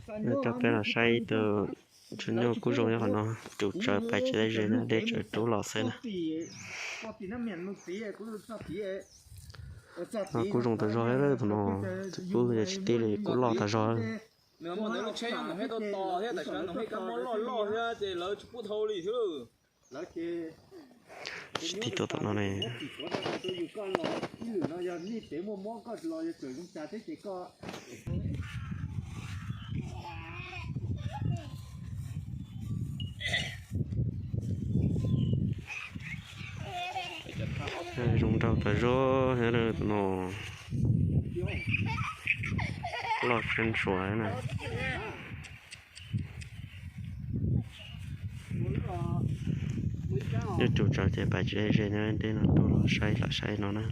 Coj peb los saib ib tug tshuaj nyuj kub zoo nyob qhov no, rub tsawv pais tsis deb ze na, deb tsawv rub los xwb na. Kub zoo tas zog, tus no tus kub yog tsis tib li, kub loj tas zog. Nws muaj ntawd lub tsheb nyob Noom Hej tau tos thiab, tam sim no Noom Hej kab mob loj loj thiab ces lawv tsis pub thau li thiab. Tsis tib tuaj tom no ne. Zoo nraug tas zog thiab tus no, loj tshaj ntshuav na. Nyob rub tsawv ces pais tsis deb ze na, deb no rub los saib lam saib no na.